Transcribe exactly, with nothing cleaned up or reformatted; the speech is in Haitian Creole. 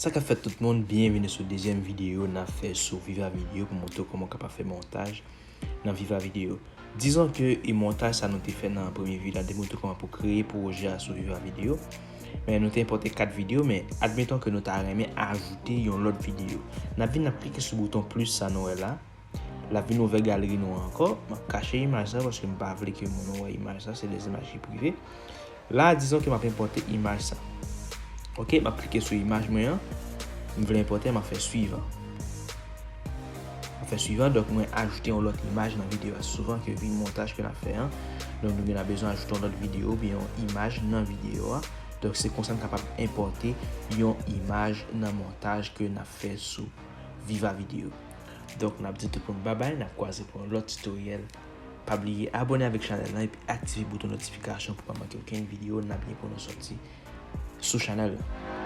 Sa k ap fèt tout moun, byenvini sou dezyèm videyo n ap fè sou Viva Video pou montre w kòman w kapab fè montaj nan Viva Video. Dizon ke e montaj sa nou te fè nan premye videyo a te montre w kòman pou kreye pwojè a sou Viva Video. Men nou te enpòte kat videyo, men admeton ke nou ta renmen ajoute yon lòt videyo. N ap vin n ap klike sou bouton plis sa nou wè la. L ap vin ouvè galeri nou an ankò. M ap kache imaj sa paske m pa vle ke moun wè imaj sa, se de imaj ki prive. La, dizon ke m ap enpòte imaj sa. Ok, m ap klike sou imaj mwen an. M vle enpòte, m ap fè swivan. M ap fè swivan, donk mwen ajoute yon lòt imaj nan videyo a. Souvan ke vin montaj ke n ap fè an, donk nou gen bezwen ajoute yon lòt videyo oubyen yon imaj nan videyo a. Donk se konsa n kapab enpòte yon imaj nan montaj ke n ap fè sou Viva Video. Donk n ap di tout moun babay, n ap kwaze pou yon lòt tutoriel. Pa bliye abòne avèk chanèl lan epi aktive bouton notifikasyon pou pa manke okenn videyo n ap gen pou nou sòti sou chanèl lan.